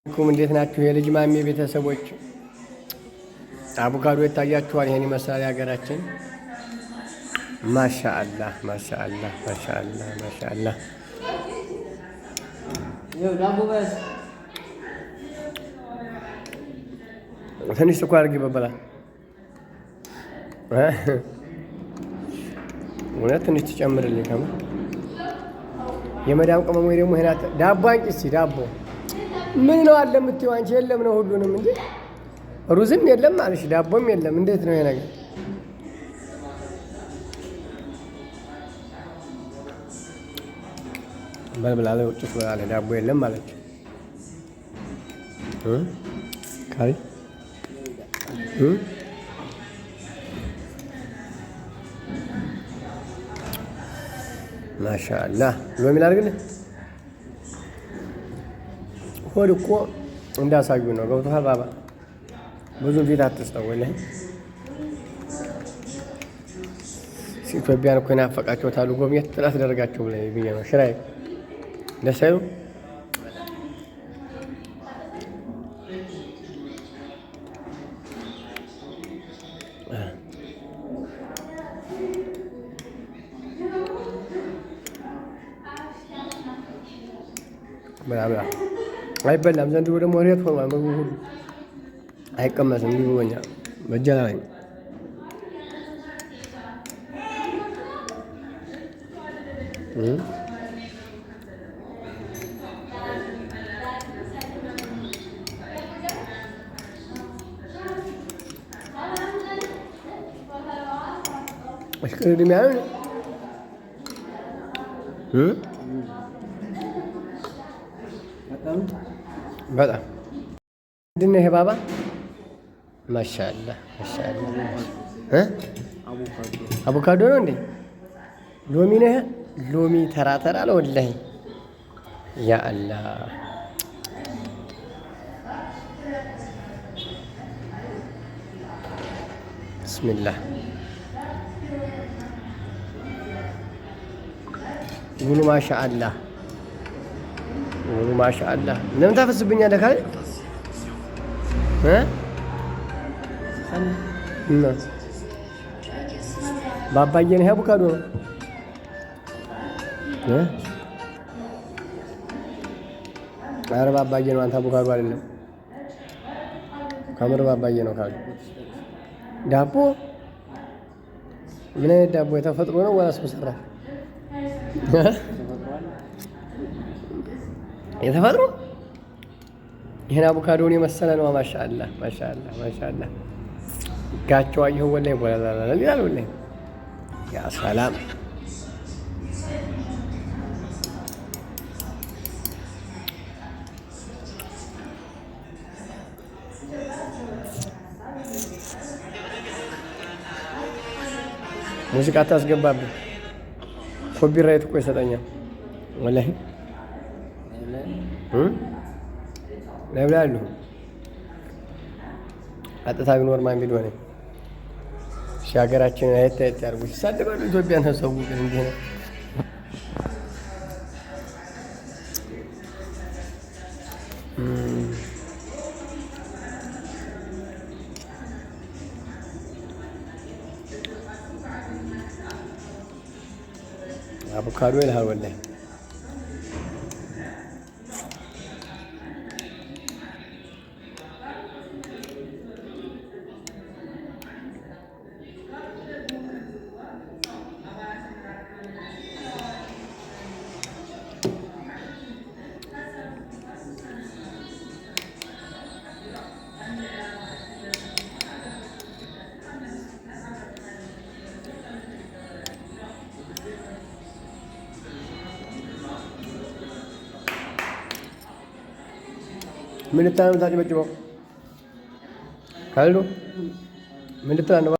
ኩም እንዴት ናችሁ? የልጅ ማሜ ቤተሰቦች አቮካዶ ይታያችኋል። ይሄን ይመስላል የሀገራችን። ማሻአላህ ማሻአላህ ማሻአላህ ማሻአላህ። ትንሽ ስኳር አድርጊ በበላ እውነት ትንሽ ትጨምርልኝ ከምር የመዳም ቅመም ወይ ደግሞ ይሄን ዳቦ አንጪ እስኪ ዳቦ ምን ነው አለ የምትይው አንቺ? የለም ነው ሁሉንም እንጂ ሩዝም የለም አለሽ፣ ዳቦም የለም። እንዴት ነው ይሄ ነገር? በልብላ ውጭ ትበላለህ፣ ዳቦ የለም አለች። ካሪ ማሻአላህ ሎሚ ላድርግልህ። ሆድ እኮ እንዳሳዩ ነው። ገብቶሃል ባባ? ብዙ ፊት አትስጠው። ወላሂ ኢትዮጵያን እኮ የናፈቃቸው ታሉ ጎብኘት ጥላት ደረጋቸው ብዬ ነው። ሽራይ ደስ አይሉ ብላ ብላ አይበላም። ዘንድሮ ደግሞ ሬት ሆኗል ምግቡ ሁሉ አይቀመስም። እንዲህ ብሎኛል። በእጄ ላይ እሽቅድድም ያዩን በጣም ምንድን ነው ይሄ ባባ? ማሻአላ ማሻአላ። አቮካዶ ነው እንዴ? ሎሚ ነው ይሄ? ሎሚ ተራ ተራ ነው ወላሂ። ያ አላህ ብስሚላህ ጉሉ ማሻአላህ ጉሉ ማሻአላህ። ለምን ታፈስብኛለህ? ካለ እ ባባዬ ነው አቮካዶ ነው እ ኧረ ባባዬ ነው። አንተ አቮካዶ አይደለም፣ ከምር ባባዬ ነው ካሉ ዳቦ ምን አይነት ዳቦ የተፈጥሮ ነው ወላስ ሰው ሰራሽ? የተፈጥሮ ይህን አቮካዶን የመሰለ ነው። ማሻአላ ማሻአላ ማሻአላ። ጋቸው አየሁ ወላሂ ወላላ ይላል ወላሂ። ያ ሰላም ሙዚቃ አታስገባብን። copyright እኮ ይሰጠኛል ወላሂ ለብላሉ ቀጥታ ቢኖር ማን ቢል ሆነ እሺ፣ ሀገራችንን አየት አየት ያድርጉ። ሲሳደባሉ ኢትዮጵያ ነው ሰው ግን እንዲህ ነው። አቮካዶ ይልሃል ወላሂ ምን ልታነው ታጭበጭበው? ካልዱ ምን ልትላ ነው?